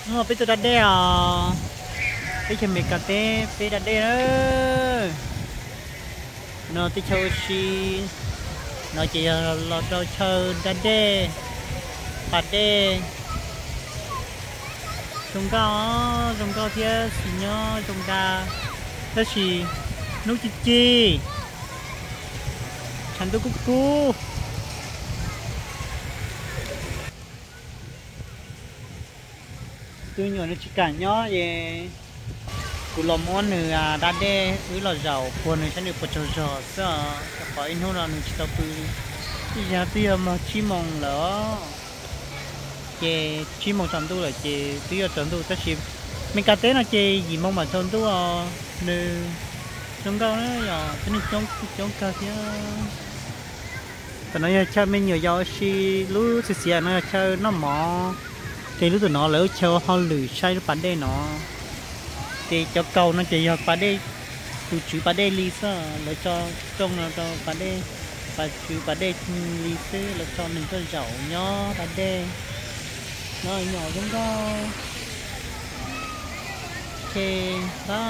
Hnub no peb tuaj da dej os, teb chaws Amelikas teb peb da dej na. No teb chaws ua si, no ces yog los rau chaw da dej, pas dej. Zoo nkauj, zoo nkauj thiab xis nyob zoo da, tab sis hnub ci ci, tshav ntuj kub kub. Tus me nyuam nws tsis kam nyob es kuv los muab nws da dej, wb los zaum puag nws saib nws puas tsaug zog xwb os, rau qhov ib hnub no nws tsis tau pw, ib zaug twb yog mog tsib moos lawm os. Ces tsib moos tsaus ntuj lawm ces twb yuav tsaus ntuj tab sis Amelikas teb no ces yim moos mam tsaus ntuj os. Nws zoo nkauj na yom, thiab nws coob coob kawg thiab. Tam no yog chaw me nyuam yaus ua si, lub txiv xiav no yog chaw noj mov, ces lub tus no lawv chaw hauj lwm saib lub pas dej no. Ces cov kaus no ces yog pas dej, tus tswv pas dej li xwb, lawv tso rooj no rau pas dej, pas tswv pas dej li xwb, lawv tso neeg tuaj zaum nyob da dej. No nyom zoo nkauj. Ces a